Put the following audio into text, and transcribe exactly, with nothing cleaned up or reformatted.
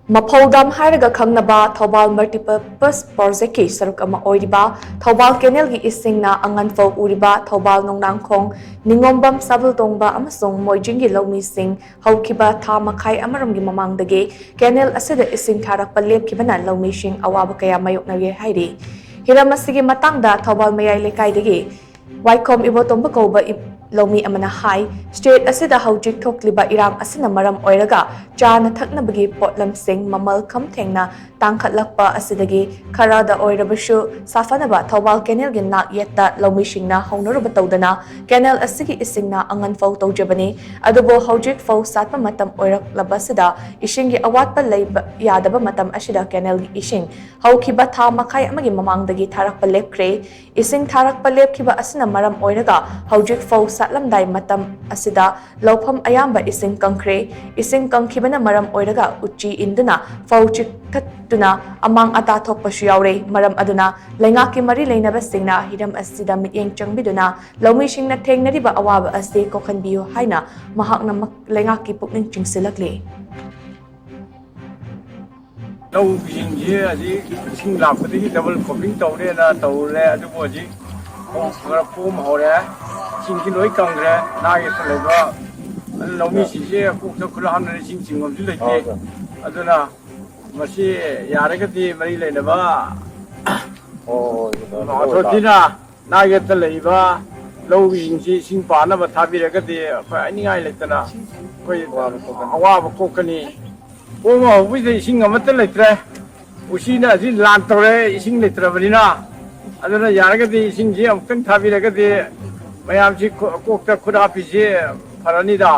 ꯃꯐꯧ dam ꯍꯥꯏꯔꯒ ꯈꯪꯅꯕ Thoubal multipurpose ꯄ꯭ꯔꯣꯖꯦꯛꯀꯤ ꯁꯔꯨꯛ ꯑꯃ ꯑꯣꯏꯔꯤꯕ ꯊꯧꯕꯥꯜ ꯀꯦꯅꯦꯜꯒꯤ ꯏꯁꯤꯡꯅ ꯑꯉꯟꯐꯧ ꯎꯔꯤꯕ ꯊꯧꯕꯥꯜ ꯅꯣꯡꯅꯥꯡꯈꯣꯡ ꯅꯤꯉꯣꯝꯕꯝ ꯁꯥꯕꯜ ꯇꯣꯡꯕ ꯑꯃꯁꯨꯡ ꯃꯣꯏꯖꯤꯡꯒꯤ ꯂꯧꯃꯤꯁꯤꯡ ꯍꯧꯈꯤꯕ ꯊꯥ ꯃꯈꯥꯏ ꯑꯃꯔꯣꯝꯒꯤ ꯃꯃꯥꯡꯗꯒꯤ ꯀꯦꯅꯦꯜ ꯑꯁꯤꯗ ꯏꯁꯤꯡ ꯊꯥꯔꯛꯄ ꯂꯦꯞꯈꯤꯕꯅ ꯂꯧꯃꯤꯁꯤꯡ ꯑꯋꯥꯕ ꯀꯌꯥ ꯃꯥꯌꯣꯛꯅꯔꯤ ꯍꯥꯏꯔꯤ꯫ ꯍꯤꯔꯝ ꯑꯁꯤꯒꯤ ꯃꯇꯥꯡꯗ ꯊꯧꯕꯥꯜ ꯃꯌꯥꯏ ꯂꯩꯀꯥꯏꯗꯒꯤ ꯋꯥꯏꯈꯣꯝ ꯏꯕꯣꯇꯣꯝꯕ ꯀꯧꯕ ꯏ-, ꯂꯧꯃꯤ ꯑꯃꯅ ꯍꯥꯏ, ꯁ꯭ꯇꯦꯠ ꯑꯁꯤꯗ ꯍꯧꯖꯤꯛ ꯊꯣꯛꯂꯤꯕ ꯏꯔꯥꯡ ꯑꯁꯤꯅ ꯃꯔꯝ ꯑꯣꯏꯔꯒ ꯆꯥꯅ ꯊꯛꯅꯕꯒꯤ ꯄꯣꯠꯂꯝꯁꯤꯡ ꯃꯃꯜ ꯈꯝ ꯊꯦꯡꯅ ꯇꯥꯡꯈꯠꯂꯛꯄ ꯑꯁꯤꯗꯒꯤ ꯈꯔꯗ ꯑꯣꯏꯔꯕꯁꯨ ꯁꯥꯐꯅꯕ ꯊꯧꯕꯥꯜ ꯀꯦꯅꯦꯜꯒꯤ ꯅꯥꯛ ꯌꯦꯠꯇ ꯂꯧꯃꯤꯁꯤꯡꯅ ꯍꯧꯅꯔꯨꯕ ꯇꯧꯗꯅ ꯀꯦꯅꯦꯜ ꯑꯁꯤꯒꯤ ꯏꯁꯤꯡꯅ ꯑꯉꯟꯐꯧ ꯇꯧꯖꯕꯅꯤ꯫ ꯑꯗꯨꯕꯨ ꯍꯧꯖꯤꯛ ꯐꯧ ꯁꯥꯠꯄ ꯃꯇꯝ ꯑꯣꯏꯔꯛꯂꯕꯁꯤꯗ ꯏꯁꯤꯡꯒꯤ ꯑꯋꯥꯠꯄ ꯂꯩꯕ ꯌꯥꯗꯕ ꯃꯇꯝ ꯑꯁꯤꯗ ꯀꯦꯅꯦꯜꯒꯤ ꯏꯁꯤꯡ ꯍꯧꯈꯤꯕ ꯊꯥ ꯃꯈꯥꯏ ꯑꯃꯒꯤ ꯃꯃꯥꯡꯗꯒꯤ ꯊꯥꯔꯛꯄ ꯂꯦꯞꯈ꯭ꯔꯦ꯫ ꯏꯁꯤꯡ ꯊꯥꯔꯛꯄ ꯂꯦꯞꯈꯤꯕ ꯑꯁꯤꯅ ꯃꯔꯝ ꯑꯣꯏꯔꯒ ꯍꯧꯖꯤꯛ ꯐꯧ ꯁꯥꯠꯂꯝꯗꯥꯏ ꯃꯇꯝ ꯑꯁꯤꯗ ꯂꯧꯐꯝ ꯑꯌꯥꯝꯕ ꯏꯁꯤꯡ ꯀꯪꯈ꯭ꯔꯦ꯫ ꯏꯁꯤꯡ ꯀꯪꯈꯤꯕꯅ ꯃꯔꯝ ꯑꯣꯏꯔꯒ ꯎꯆꯤ ꯏꯟꯗꯨꯅ ꯐꯧ ꯆꯤꯛꯊꯠꯇꯨꯅ ꯑꯃꯥꯡ ꯑꯇꯥ ꯊꯣꯛꯄꯁꯨ ꯌꯥꯎꯔꯦ꯫ ꯃꯔꯝ ꯑꯗꯨꯅ ꯂꯩꯉꯥꯛꯀꯤ ꯃꯔꯤ ꯂꯩꯅꯕꯁꯤꯡꯅ ꯍꯤꯔꯝ ꯑꯁꯤꯗ ꯃꯤꯠꯌꯦꯡ ꯆꯪꯕꯤꯗꯨꯅ ꯂꯧꯃꯤꯁꯤꯡꯅ ꯊꯦꯡꯅꯔꯤꯕ ꯑꯋꯥꯕ ꯑꯁꯤ ꯀꯣꯛꯍꯟꯕꯤꯌꯨ ꯍꯥꯏꯅ ꯃꯍꯥꯛꯅ ꯃꯛ-, ꯂꯩꯉꯥꯛꯀꯤ ꯄꯨꯛꯅꯤꯡ ꯆꯤꯡꯁꯤꯜꯂꯛꯂꯤ꯫ ꯂꯧꯁꯤꯡꯁꯦ ꯍꯧꯖꯤꯛ ꯏꯁꯤꯡ ꯂꯥꯛꯄꯗꯒꯤ ꯗꯕꯜ ꯀ꯭ꯔꯣꯞꯄꯤꯡ ꯇꯧꯔꯦꯅ ꯇꯧꯔꯦ, ꯑꯗꯨꯕꯨ ꯍꯧꯖꯤꯛ ꯈꯣꯡ ꯈꯔ ꯄꯣꯝ ꯍꯧꯔꯦ, ꯏꯁꯤꯡꯁꯤ ꯂꯣꯏ ꯀꯪꯈ꯭ꯔꯦ꯫ ꯅꯥꯒꯤ ꯂꯩꯕ ꯂꯧꯃꯤꯁꯤꯡꯁꯦ ꯀꯣꯛꯇ ꯈꯨꯠ ꯍꯥꯝꯅꯔꯦ, ꯏꯁꯤꯡ ꯆꯤꯡꯐꯝꯁꯨ ꯂꯩꯇꯦ꯫ ꯑꯗꯨꯅ ꯃꯁꯤ ꯌꯥꯔꯒꯗꯤ ꯃꯔꯤ ꯂꯩꯅꯕ ꯑꯣꯊꯣꯔꯤꯇꯤꯅ ꯅꯥꯒꯦꯠꯇ ꯂꯩꯕ ꯂꯧꯁꯤꯡꯁꯤ ꯏꯁꯤꯡ ꯄꯥꯅꯕ ꯊꯥꯕꯤꯔꯒꯗꯤ ꯑꯩꯈꯣꯏ ꯍꯥꯏꯅꯤꯡꯉꯥꯏ ꯂꯩꯇꯅ ꯑꯩꯈꯣꯏ ꯑꯋꯥꯕ ꯀꯣꯛꯀꯅꯤ꯫ ꯄꯣꯝ ꯍꯧꯕꯁꯤꯗ ꯏꯁꯤꯡ ꯑꯃꯠꯇ ꯂꯩꯇ꯭ꯔꯦ꯫ ꯎꯆꯤꯅ ꯑꯁꯤ ꯂꯥꯟ ꯇꯧꯔꯦ, ꯏꯁꯤꯡ ꯂꯩꯇ꯭ꯔꯕꯅꯤꯅ꯫ ꯑꯗꯨꯅ ꯌꯥꯔꯒꯗꯤ ꯏꯁꯤꯡꯁꯤ ꯑꯃꯨꯛꯇꯪ ꯊꯥꯕꯤꯔꯒꯗꯤ ꯃꯌꯥꯝꯁꯤ ꯀꯣꯛꯇ ꯈꯨꯠ ꯍꯥꯞꯄꯤꯁꯤ ꯐꯔꯅꯤꯗ꯫